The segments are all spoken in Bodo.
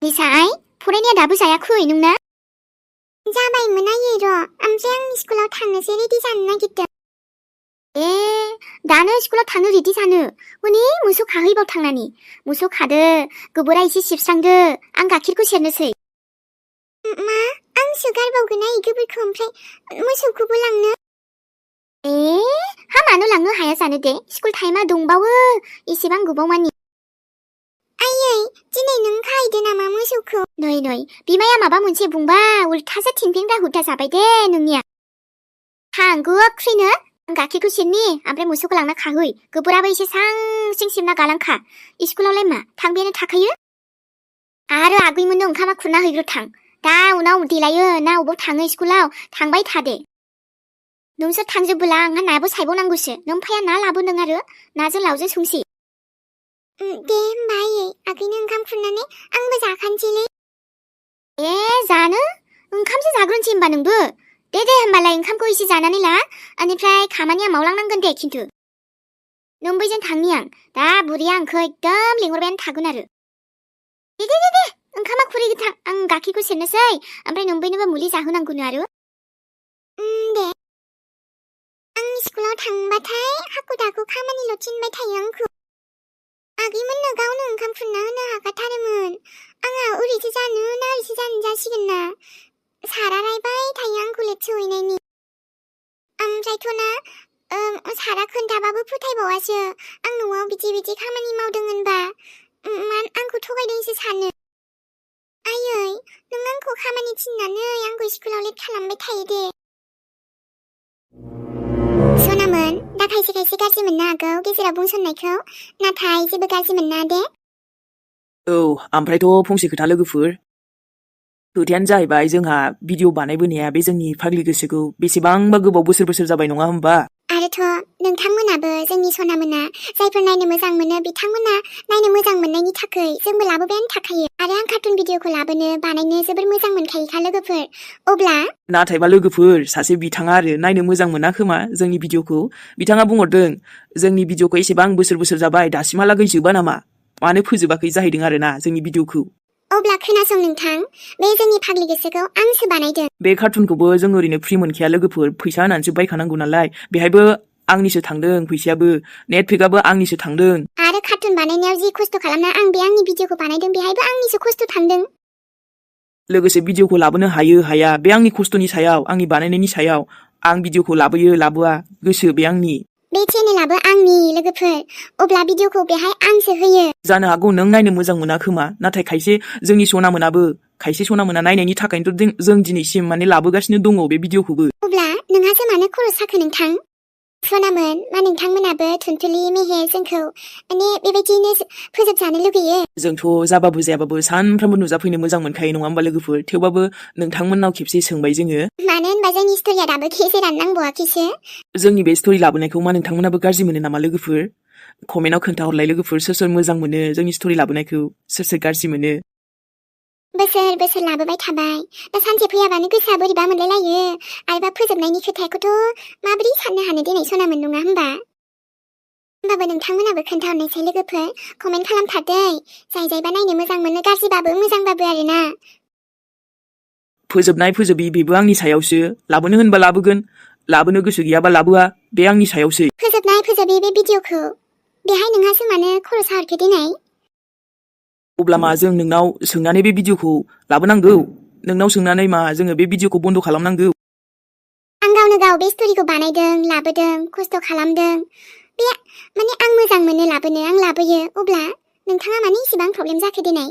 निसाय फरायनाया दाबो जायाखै नोंना? जाबायमोन आयै र', ओमफ्राय आं स्कुलाव थांनोसो रेडि जानो नागिरदों। दानो स्कुलाव थांनो रेडि जानो? हनै मोसौ खाहैबाव थांनानै। मोसौ खादो, गोबोरा एसे सिबस्रांदो, आं गाइखेरखौ सेरनोसै। मा? आंसो गारबावगोन आयै गोबोरखौ ओमफ्राय मोसौखौबो लांनो? मानो लांनो हाया जानो दे, स्कुल टाइमा दंबावो, एसेबां गोबाव मानि। आयै, दिनै नों खाहैदो नामा मोसौखौ? नै, बिमाया माबा मोनसे बुंबा उल्थासो थिनफिनग्रा हुदा जाबाय दे नोंनिया। थां गोख्रैनो, आं गाइखेरखौ सेरनि, ओमफ्राय मोसौखौ लांना खाहै, गोबोराबो एसे सांसिं सिबना गालांखा। स्कुलावलाय मा, थांबायानो थाखायो? आरो आगैमोननो ओंखामा खुरना हैग्रो थां, दा उनाव देलायो ना अबाव थाङो स्कुलाव, थांबाय था दे। नोंसोर थांजोबोला आंहा नाबो सायबावनांगौसो, नों फैया ना लाबोदों आरो, नाजों लावजों संसै। दे होमबा आयै, आगैनो ओंखाम खुरनानै आंबो जाखानोसैलै। जानो? ओंखामसो जाग्रोनोसै होमबा नोंबो? दे होमबालाय ओंखामखौ एसे जानानै ला, बेनिफ्राय खामानिया मावलांनांगोन दे खिन्थु। नोंबैजों थांनि आं, दा बुरिया आंखौ एकदम लिंहरबायानो थागोन आरो। दे, ओंखामा खुरैगो थां, आं गाइखेरखौ सेरनोसै, ओमफ्राय नोंबैनोबो मुलि जाहोनांगौनो आरो। दे। आं स्कुलाव थांबाथाय हाखु दाखु खामानिल' थिनबाय थायो आंखौ। आगैमोननो गावनो ओंखाम खुरना होनो हाखाथारोमोन, आंहा ओरैसो जानो ना ओरैसो जानो जासिगोन ना। सारा रायबाय थायो आंखौ लेट सहैनायनि। ओमफ्रायथ' ना, सारा खोन्थाबाबो फोथायबावासो, आं न'आव बिदि खामानि मावदों होनबा, आंखौ थगायदोंसो सानो। आयै, नों आंखौ खामानि थिननानै आंखौ स्कुलाव लेट खालामबाय थायो दे। सनामोन, दा खायसे गाज्रि मोननो हागौ गेजेराव बुंसननायखौ, नाथाय जेबो गाज्रि मोनना दे। ओमफ्रायथ' फंसे खोथा लोगोफोर, खोथायानो जाहैबाय जोंहा भिडिअ बानायबोनाया बे जोंनि फाग्लि गोसोखौ बेसेबांबा गोबाव बोसोर जाबाय नङा होमबा? आरोथ' नोंथांमोनाबो जोंनि सनामोना जायफोर नायनो मोजां मोनो बिथांमोना नायनो मोजां मोननायनि थाखाय जोंबो लाबोबायानो थाखायो, आरो आं कार्टुन भिडिअखौ बानायनो जोबोर मोजां मोनखायोखा लोगोफोर। अब्ला नाथायबा लोगोफोर, सासे बिथाङा आरो नायनो मोजां मोना खोमा जोंनि भिडिअखौ। बिथाङा बुंहरदों, जोंनि भिडिअखौ एसेबां बोसोर जाबाय दासिमहालागै जोबा नामा? मानो फोजोबाखै जाहैदों आरोना जोंनि भिडिअखौ। अब्ला खोनासं नोंथां, बे जोंनि फाग्लि गोसोखौ आंसो बानायदों। बे कार्टुनखौबो जों ओरैनो फ्रि मोनखाया लोगोफोर, फैसा होनानैसो बायखानांगौ नालाय, बेहायबो आंनिसो थांदों फैसायाबो, नेट पेकआबो आंनिसो थांदों। आरो कार्टुन बानायनायाव जि खस्थ' खालामना आं बे आंनि भिडिअखौ बानायदों, बेहायबो आंनिसो खस्थ' थांदों। लोगोसे भिडिअखौ लाबोनो हायो हाया बे आंनि खस्थ'नि सायाव, आंनि बानायनायनि सायाव। आं भिडिअखौ लाबोयो लाबोआ गोसो बे आंनि। बे चेनेलाबो आंनि लोगोफोर, अब्ला भिडिअखौ बेहाय आंसो होयो। जानो हागौ नों नायनो मोजां मोना खोमा, नाथाय खायसे जोंनि खायसे सनामोना नायनायनि थाखायनोथ' जों दिनैसिम माने लाबोगासिनो दङ बे भिडिअखौबो। अब्ला नोंहासो मानो खर' साखो नोंथां? सनामोन, मा नोंथांमोनाबो थुनथुलि मेहेर जोंखौ माने बेबायदिनो फोजोबजानो लुगैयो? जोंथ' जाबाबो जायाबाबो सानफ्रामबो नुजाफैनो मोजां मोनखायो नङा होमबा लोगोफोर? थेवबाबो नोंथांमोननाव खेबसे सोंबाय जोङो। मानो होनबा जोंनि स्ट'रिया दाबो गेजेरानो नांबावाखैसो। जोंनि बे स्ट'रि लाबोनायखौ मा नोंथांमोनाबो गाज्रि मोनो नामा लोगोफोर? कमेन्टआव खोन्थाहरलाय लोगोफोर, सोर मोजां मोनो जोंनि स्ट'रि लाबोनायखौ, सोर गाज्रि मोनो? बोसोर लाबोबाय थाबाय, दा सानसे फैयाबानो गोसोआ बोरैबा मोनलायलायो, आरोबा फोजोबनायनि खोथाखौथ' माबोरै साननो हानो देनाय सनामोन, नङा होमबा? होमबाबो नोंथांमोनाबो खोन्थाहरनायसै लोगोफोर, कमेन्ट खालामथारदै, जायबा नायनो मोजां मोनो, गाज्रिबाबो मोजांबाबो आरोना। फोजोबि बेबो आंनि सायावसो, लाबोनो होनबा लाबोगोन, लाबोनो गोसो गैयाबा लाबोआ, बे आंनि सायावसो। फोजोबि बे भिडिअखौ, बेहाय नोंहासो मानो खर' साहरखो देनाय? अब्ला मा जों नोंनाव सोंनानै बे भिडिअखौ लाबोनांगौ? नोंनाव सोंनानै मा जोङो बे भिडिअखौ बन्द' खालामनांगौ? आं गावनो गाव बे स्ट'रिखौ बानायदों, लाबोदों, खस्थ' खालामदों, बे माने आं मोजां मोनो लाबोनो, आं लाबोयो, अब्ला नोंथाङा माने इसेबां प्रब्लेम जाखो देनाय?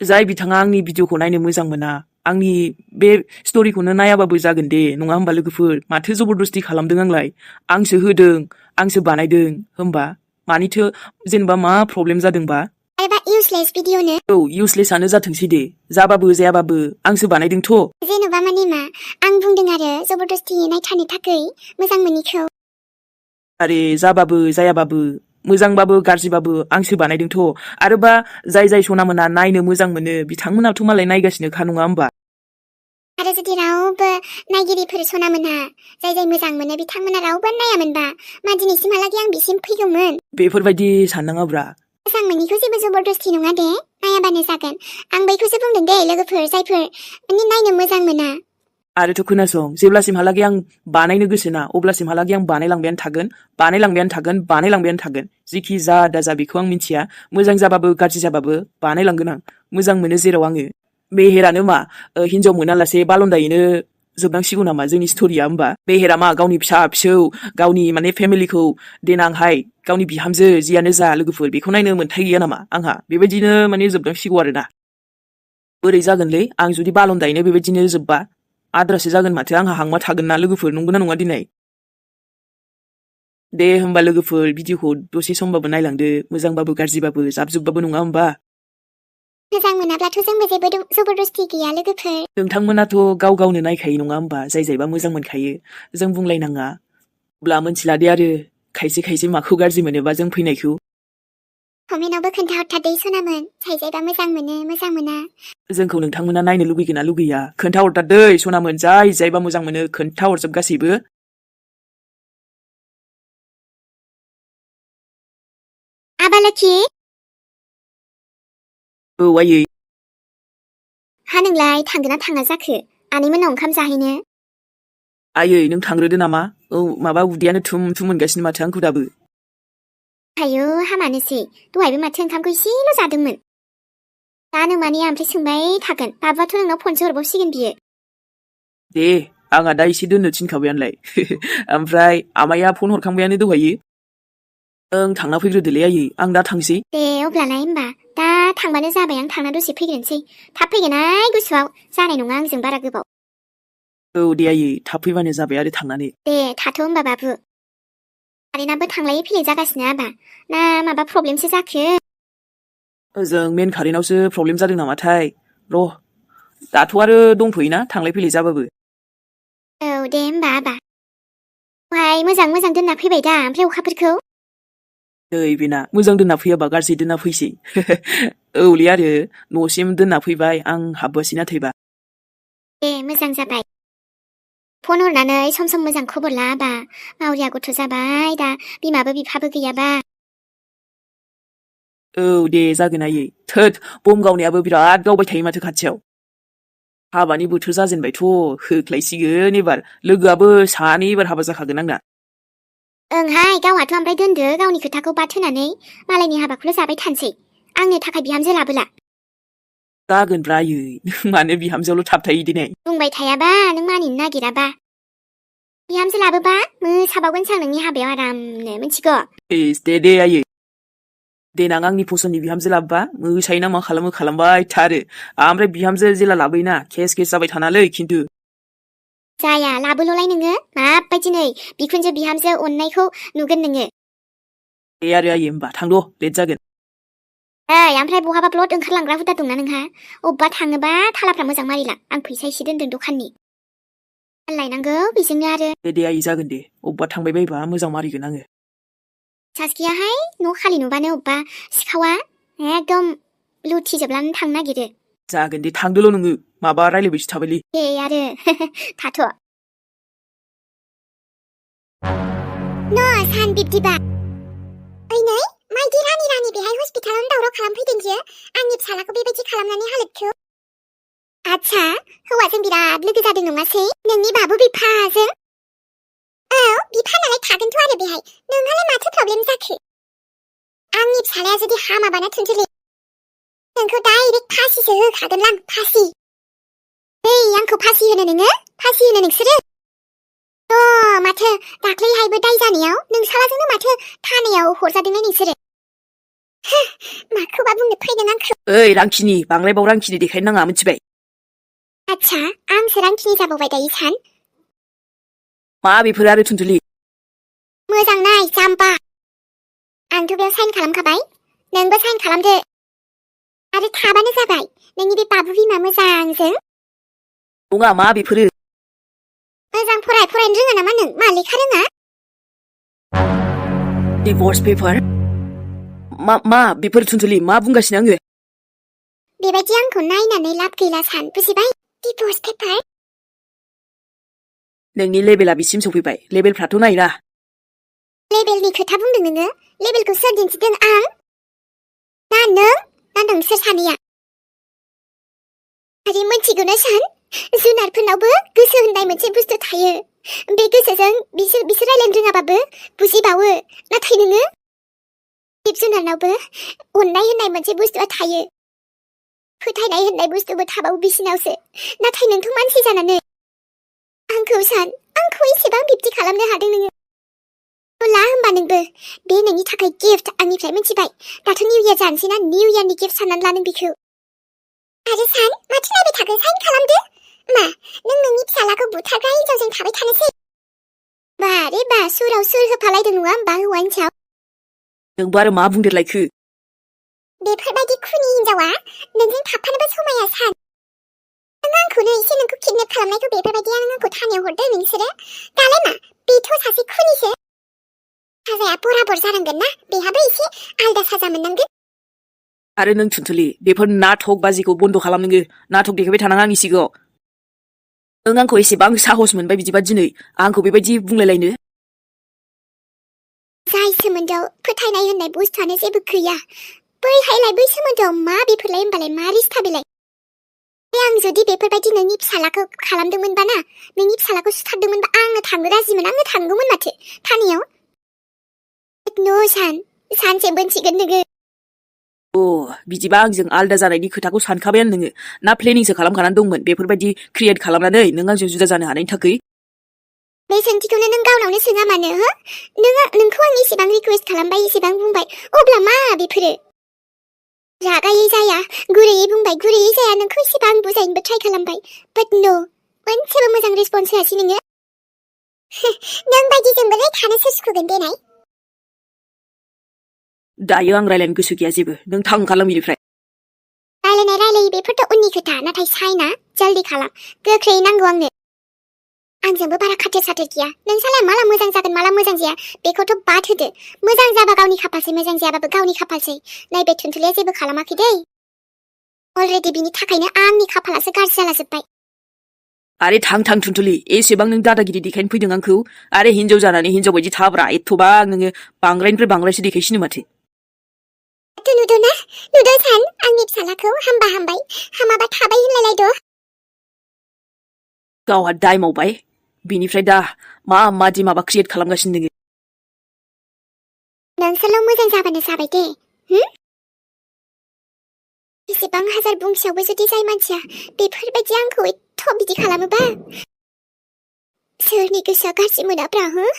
जाय बिथाङा आंनि भिडिअखौ नायनो मोजां मोना, आंनि बे स्ट'रिखौनो नायाबाबो जागोन दे, नङा होमबा लोगोफोर? माथो जबरदस्ति खालामदों आंलाय? आंसो होदों, आंसो बानायदों, होमबा मानिथो जेनेबा मा प्रब्लेम जादोंबा? एबा इउसलेस भिडिअनो? औ, इउसलेसआनो जाथोंसै दे, जाबाबो जायाबाबो आंसो बानायदोंथ'। जेन'बा माने मा, आं बुंदों आरो जबरदस्ति नायथारनो थाखाय मोजां मोनिखौ। आरे जाबाबो जायाबाबो, मोजांबाबो गाज्रिबाबो आंसो बानायदोंथ'। आरोबा जाय सनामोना नायनो मोजां मोनो बिथांमोनाथ' मालाय नायगासिनोखा, नङा होमबा? आरो जुदि रावबो नायगिरिफोर सनामोनहा, जाय मोजां मोनो बिथांमोना रावबो नायामोनबा, मा दिनैसिमहालागै आं बिसिम फैगौमोन? बेफोरबायदि साननाङाब्रा। मोजां मोनिखौ जेबो जबरदस्ति नङा दे नायाबानो जागोन आं बैखौसो बुंदों दे लोगोफोर जायफोर माने नायनो मोजां मोना आरोथ' खोनासं जेब्लासिमहालागै आं बानायनो गोसोना अब्लासिमहालागै आं बानायलांबायानो थागोन जिखि जा दाजा बेखौ आं मिथिया मोजां जाबाबो गाज्रि जाबाबो बानायलांगोन आं मोजां मोनो जेराव आङो बेहेरानो मा हिनजाव मोनालासे बालन्दायैनो जोबनांसिगौ नामा जोंनि स्ट'रिया होमबा बेहेरा मा गावनि फिसा फिसौ गावनि माने फेमिलिखौ देनांहाय गावनि बिहामजो जियानो जा लोगोफोर बेखौ नायनो मोन्थाय गैया नामा आंहा बेबायदिनो माने जोबनांसिगौ आरोना बोरै जागोनलै आं जुदि बालन्दायैनो बेबायदिनो जोब्बा आद्रासो जागोन माथो आंहा हांमा थागोन ना लोगोफोर नंगौना नङा दिनै दे होमबा लोगोफोर भिडिअखौ दसे समबाबो नायलांदो मोजांबाबो गाज्रिबाबो जाबजुबबाबो नङा होमबा मोजां मोनाब्लाथ' जोंबो जेबो जबरदस्ति गैया लोगोफोर नोंथांमोनाथ' गाव गावनो नायखायो नङा होमबा जाय जायबा मोजां मोनखायो जों बुंलायनाङा अब्ला मोनथिला दे आरो खायसे माखौ गाज्रि मोनोबा जों फैनायखौ कमेन्टआवबो खोन्थाहरथारदै सनामोन जाय जायबा मोजां मोनो मोजां मोना जोंखौ नोंथांमोना नायनो लुगैगोन ना लुगैया खोन्थाहरथारदै सनामोन जाय जायबा मोजां मोनो खोन्थाहरजोब गासैबो आबालाखि औ आयै हा नोंलाय थांगोना थाङा जाखो आनैमोननाव ओंखाम जाहैनो आयै नों थांग्रोदो नामा औ माबा उदैयानो थुम थुम मोनगासिनो माथो आंखौ दाबो आयौ हामानोसै दहायबो माथो ओंखामखौ एसेल' जादोंमोन दा नों माने ओमफ्राय सोंबाय थागोन बाबुआथ' नोंनाव फनसो हरबावसिगोन बियो दे आंहा दा एसे दोननो थिनखाबायानोलाय ओमफ्राय आमाया फन हरखांबायानो दहायो ओं थांना फैग्रोदोलै आयै आं दा थांसै दे अब्लालाय होमबा दा थांबानो जाबाय आं थांना दसे फैग्रोनोसै थाब फैगोनहाय गुसुआव जानाय नङा आंजों बारा गोबाव औ दे आयै थाब फैबानो जाबाय आरो थांनानै दे थाथ' होमबा बाबु कारेन्टआबो थांलाय फैलाय जागासिनो आबा ना माबा प्रब्लेमसो जाखो ओजों मेन कारेन्टआवसो प्रब्लेम जादों नामाथाय र' दाथ' आरो दंथ'योना थांलाय फैलाय जाबाबो औ दे होमबा आबा दहाय मोजां दोनना फैबाय दा ओमफ्राय अखाफोरखौ नै बेना मोजां दोनना फैयाबा गाज्रि दोनना फैसै औलै आरो न'सिम दोनना फैबाय आं हाबबोसै नाथायबा दे मोजां जाबाय फन हरनानै सम मोजां खबर ला आबा मावरिया गथ' जाबाय दा बिमाबो बिफाबो गैयाबा औ दे जागोन आयै थोद बम गावनायाबो बिराद गावबाय थायो माथो खाथियाव हाबानि बोथोर जाजेनबायथ' होख्लायसिगोन एबार लोगोआबो सानै एबार हाबा जाखागोन आंना ओंहाय गावहाथ' ओमफ्राय दोनदो गावनि खोथाखौ बाद होनानै मालायनि हाबाखौल' जाबाय थानोसै आंनो थाखाय बिहामजो लाबोला जागोनब्रा आयै नों मानो बिहामजोआवल' थाबथायो दिनै बुंबाय थायाबा नों मानिनो नागिराबा बिहामजो लाबोबा मोसाबावगोनसो आं नोंनि हाबायाव आरामनो मिथिगौ इस दे आयै देनां आंनि फसननि बिहामजो लाबोबा मोसायो ना मा खालामो खालामबाय था आरो ओमफ्राय बिहामजो जेला लाबोयोना केस जाबाय थानालै खिन्थु जाया लाबोल'लाय नोङो माबायदि नै बिखुनजो बिहामजो अननायखौ नुगोन नोङो दे आरो आयै होमबा थांद' लेट जागोन ओइ ओमफ्राय बहाबा ब्लद ओंखारलांग्रा हुदा दंना नोंहा अबेबा थाङोबा थालाफ्रा मोजां मारिला आं फैसा एसे दोनदों दखाननि लायनांगौ बेजोंनो आरो दे आयै जागोन दे अबेबा थांबाय बायबा मोजां मारिगोन आङो सासकियाहाय न' खालि नुबानो अबेबा सिखावा एकदम लुथिजोबनानै थांनो नागिरो जागोन दे थांदोल' नोङो माबा रायलायबायसो थाबायलै दे आरो थाथ' न' सान बिब्दिबा ओइ नै माइदि रानि बेहाय हस्पिटालावनो दावराव खालामफैदों बियो आंनि फिसालाखौ बेबायदि खालामनानै हालोदखौ आच्छा हौवाजों बिराद लोगो जादों नङासै नोंनि बाबु बिफाजों औ बिफा नालाय थागोनथ' आरो बेहाय नोंहालाय माथो प्रब्लेम जाखो आंनि फिसालाया जुदि हामाबाना थुनसुलि नोंखौ डाइरेक्ट फासिसो होखागोनलां फासि आंखौ फासि होनो नोङो फासि होनो नोंसोरो माथो दाख्लैहायबो दाय जानायाव नोंसालाजोंनो माथो थानायाव हरजादोंलाय नोंसोरो माखौबा बुंनो फैदों आंखौ ओइ रांखिनि बांद्रायबाव रांखिनि देखायनो नाङा मिथिबाय आच्छा आंसो रांखिनि जाबावबाय दायो सान मा बेफोर आरो थुनथुलि मोजां नाय जाम्बा आंथ' बेयाव साइन खालामखाबाय नोंबो साइन खालामदो आरो थाबानो जाबाय नोंनि बे बाबु बिमा मोजांजों नङा मा बेफोरो मोजां फरायनो रोङा नामा नों मा लेखा रोङा डिभर्स पेपार मा बेफोर थुनथुलि मा बुंगासिनो आङो बेबायदि आंखौ नायनानै लाब गैला सान बुजिबाय डिभर्स पेपार नोंनि लेभेला बिसिम सफैबाय लेभेलफ्राथ' नायना लेभेलनि खोथा बुंदों नोङो लेभेलखौ सोर दिन्थिदों आं 나 नोंसोर सानैया आरो मोनथिगौना सान जुनारफोरनावबो गोसो होननाय मोनसे बुस्थु थायो बे गोसोजों बिसोर रायलायनो रोङाबाबो बुजिबावो नाथाय नोङो जिब जुनारनावबो अननाय होननाय मोनसे बुस्थुआ थायो फोथायनाय होननाय बुस्थुबो थाबावो बिसिनावसो नाथाय नोंथ' मानसि जानानै आंखौ एसेबां बिब्दि खालामनो हादों नोङो ला होमबा नोंबो बे नोंनि थाखाय गिफ्ट आंनिफ्राय मिथिबाय दाथ' निउ इयार जानोसै ना निउ इयारनि गिफ्ट साननानै ला नों बेखौ आरो सान माथो नायबाय थागोन साइन खालामदो मा नों नोंनि फिसालाखौ बुथारग्रा हिनजावजों थाबाय थानोसै बारे बा सुराव सुर होफालायदों नङा होमबा हौवानि सायाव नोंबो आरो मा बुंदेरलायखो बेफोरबायदि खुनि हिनजावा नोंजों थाफानोबो समाया सान नों आंखौनो एसे नोंखौ किडनेप खालामनायखौ बेफोरबायदि आंखौ थानायाव हरदों नोंसोरो दालाय मा बेथ' सासे खुनिसो साजाया बराबर जानांगोन ना बेहाबो एसे आलदा साजा मोननांगोन आरो नों थुनथुलि बेफोर नाटक बाजिखौ बन्द' खालाम नोङो नाटक देखायबाय थानाङा आंनि सिगाङाव नों आंखौ एसेबां साहस मोनबाय बिदिबा दिनै आंखौ बेबायदि बुंलायलायनो जाय सोमोन्दोआव फोथायनाय होननाय बुस्थुआनो जेबो गैया बैहायलाय बै सोमोन्दोआव मा बेफोरलाय होमबालाय मा रिस्ता बेलाय आं जुदि बेफोरबायदि नोंनि फिसालाखौ खालामदोंमोनबा ना नोंनि फिसालाखौ सुथारदोंमोनबा आंनो थांनो राजिमोन आंनो थांगौमोन माथो थानायाव नो सानसे मोनसिगोन नोङो बिदिबा आंजों आलदा जानायनि खोथाखौ सानखाबायानो नोङो ना प्लेनिंसो खालामखानानै दंमोन बेफोरबायदि क्रिएट खालामनानै नों आंजों जुदा जानो हानायनि थाखाय बे सोंथिखौनो नों गावनावनो सोङा मानो हो नोंखौ आं एसेबां रिकुवेस्ट खालामबाय एसेबां बुंबाय अब्ला मा बेफोरो रागायै जाया गुरैयै बुंबाय गुरैयै जाया नोंखौ एसेबां बुजायनोबो ट्राइ खालामबाय बाट नो मोनसेबो मोजां रेसपन्स होआसै नोङो नों बायदिजोंबोलाय थानो सोर सुखुगोन देनाय दायो आं रायलायनो गोसो गैया जेबो नों थां खालाम बिनिफ्राय रायलायै बेफोरथ' उननि खोथा नाथाय साइना जल्दी खालाम गोख्रै नांगौ आंजोंबो बारा खाथेर साथेर गैया नोंसालाय माला मोजां जागोन माला मोजां जाया बेखौथ' बाद होदो मोजां जाबा गावनि खाफालसै मोजां जायाबाबो गावनि खाफालसै नैबे थुनथुलिया जेबो खालामाखै दै अलरेडि बिनि थाखायनो आंनि खाफालासो गाज्रि जालाजोब्बाय आरे थां थुनथुलि एसेबां नों दादागिरि देखायनो फैदों आंखौ आरे हिनजाव जानानै हिनजाव बायदि थाब्रा एथ'बां नोङो बांद्रायनिफ्राय बांद्रायसो देखायसिनो माथो नुदों सान आंनि फिसालाखौ हामबाय हामाबा थाबाय होनलायलायद' गावहा दाय मावबाय बिनिफ्राय दा मादि माबा क्रिएट खालामगासिनो नोङो नोंसोरल' मोजां जाबानो जाबाय दे बेसेबां हाजार बुंसेयावबो जुदि जाय मानसिया बेफोरबायदि आंखौ एथ' बिदि खालामोबा सोरनि गोसोआ गाज्रि मोनाब्रा हो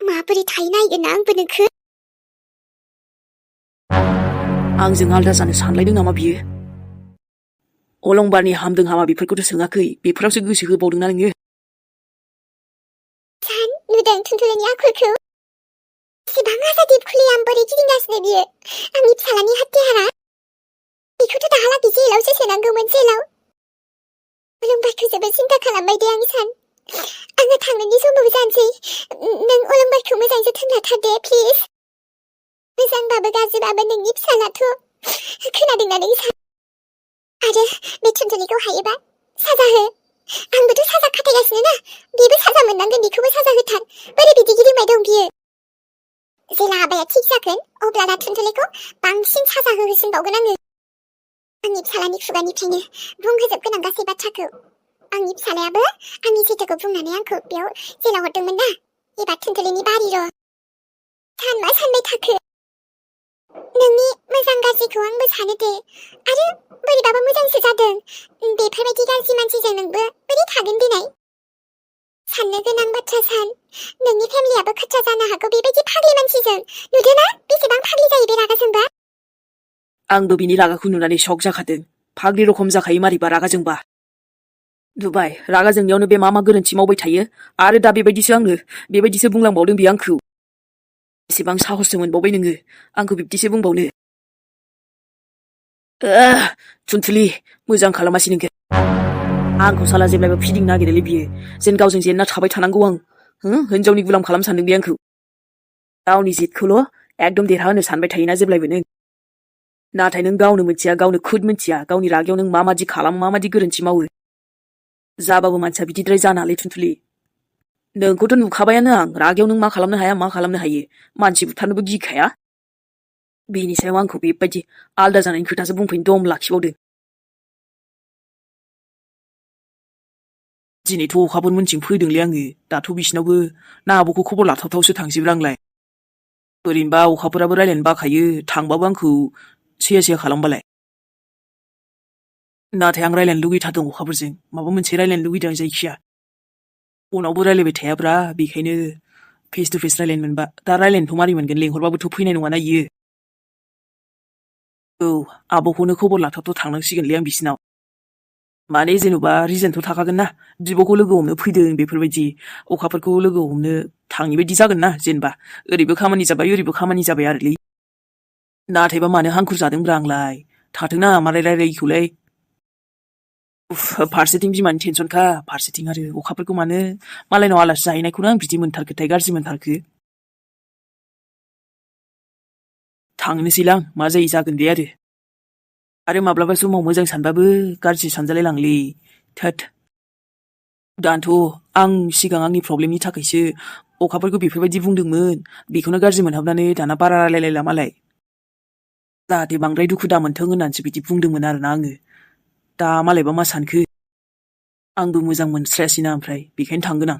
माबोरै थायो नायगोन आंबो नोंखौ आंजों आलदा जानो सानलायदों नामा बियो अलंबारनि हामदों हामा बेफोरखौथ' सोङाखै बेफोरावसो गोसो होबावदोंना नोङो सान नुदों थुनथुलिनि आखलखौ एसेबां आजादिब खुलियाम बोरै गिदिंगासिनो बियो आंनि फिसालानि हात्यारा बेखौथ' दाहालागै जेलावसो सोनांगौमोन जेलाव अलंबारखौ जोबोद सिन्था खालामबाय दे आं सान आङो थांनायनि समाव जानोसै नों अलंबारखौ मोजां जोथोन लाथार दे प्लिज मोजांबाबो गाज्रिबाबो नोंनि फिसालाथ' खोनादोंना नों सान आरो बे थुनथुलिखौ हायोबा साजा हो आंबोथ' साजा खाथायगासिनो ना बेबो साजा मोननांगोन बेखौबो साजा होथार बोरै बिदि गिदिंबाय दं बियो जेला हाबाया थिग जागोन अब्लाना थुनथुलिखौ बांसिन साजा होसिनबावगोन आङो आंनि फिसालानि खुगानिफ्रायनो बुंहोजोबगोन आं गासै बाथ्राखौ आंनि फिसालायाबो आंनि सैथोखौ बुंनानै आंखौ बेयाव जेलाव हरदोंमोन ना एबार थुनथुलिनि बारिर' सान मा सानबाय थाखो नोंनि मोजां गाज्रिखौ आंबो सानो दे आरो बोरैबाबा मोजांसो जादों बेफोरबायदि गाज्रि मानसिजों नोंबो बोरै थागोन देनाय साननो गोनां बाथ्रा सान नोंनि फेमिलियाबो खतरा जानो हागौ बेबायदि फाग्लि मानसिजों नुदोंना बेसेबां फाग्लि जायो बे रागा जोंबा आंबो बिनि रागाखौ नुनानै शक जाखादों फाग्लि रखम जाखायो मारैबा रागा जोंबा नुबाय रागा जोंनायावनो बे मा गोरोन्थि मावबाय थायो आरो दा बेबायदिसो बुंलांबावदों बियो आंखौ एसेबां साहससो मोनबावबाय नोङो आंखौ बिब्दिसो बुंबावनो थुनथुलि मोजां खालामासै नोंखौ आंखौ साला जेब्लायबो फिदिंनो नागिरोलै बियो जेन गावजों जेनना थाबाय थानांगौ आं हिनजावनि गुलाम खालाम सानदों बे आंखौ गावनि जितखौल' एकदम देरहाहोनो सानबाय थायोना जेब्लायबो नों नाथाय नों गावनो मिथिया गावनो खुद मिथिया गावनि रागायाव नों माबादि खालामो माबादि गोरोन्थि मावो जाबाबो मानसिया बिदिद्राय जानालै थुनथुलि नोंखौथ' नुखाबायानो आं रागायाव नों मा खालामनो हाया मा खालामनो हायो मानसि बुथारनोबो गिखाया बेनि सायाव आंखौ बेबायदि आलदा जानायनि खोथासो बुंफैनो दम लाखिबावदों। दिनैथ' अखाफोर मोनथिं फैदोंलै आङो। दाथ' बिसिनावबो ना आब'खौ खबर लाथावथावसो थांसैब्रा आंलाय। ओरैनोबा अखाफोराबो रायलायनो बाखायो, थांबाबो आंखौ सैया सैया खालामबालाय। नाथाय आं रायलायनो लुगैथारदों अखाफोरजों, माबा मोनसे रायलायनो लुगैदों आं जायखिया। फनावबो रायलायबाय थायाब्रा, बेखायनो फेस टु फेस रायलायनो मोनबा। दा रायलायनोथ' मारै मोनगोन, लेंहरबाबोथ' फैनाय नङाना इयो। औ, आब'खौनो खबर लाथावथाव थांनांसिगोनलै आं बिसिनाव। माने जेन'बा रिजोनथ' थाखागोन ना, बिब'खौ लोगो हमनो फैदों बेफोरबायदि, अखाफोरखौ लोगो हमनो थाङि बायदि जागोन ना जेनेबा। ओरैबो खामानि जाबाय ओरैबो खामानि जाबाय आरोलै। नाथायबा मानो हांखुर जादोंब्रा आंलाय, थाथोंना मालाय रायलायिखौलाय। उफ, फारसेथिं बिमानि टेनसनखा, फारसेथिं आरो अखाफोरखौ मानो मालायनाव आलासि जाहैनायखौनो आं बिदि मोनथारखोथाय, गाज्रि मोनथारखो। थांनोसैलां, मा जायो जागोन दे आरो माब्लाबा समाव मोजां सानबाबो गाज्रि सानजालाय लांलै, थोद। दानोथ' आं सिगां आंनि प्रब्लेमनि थाखायसो अखाफोरखौ बेफोरबायदि बुंदोंमोन, बेखौनो गाज्रि मोनहाबनानै दाना बारा रायलायलायला मालाय। जाहाथे बांद्राय दुखु दा मोनथों होननानैसो बिदि बुंदोंमोन आरोना आङो। दा मालायबा मा सानखो। आंबो मोजां मोनस्रायासैना ओमफ्राय, बेखायनो थांगोन आं।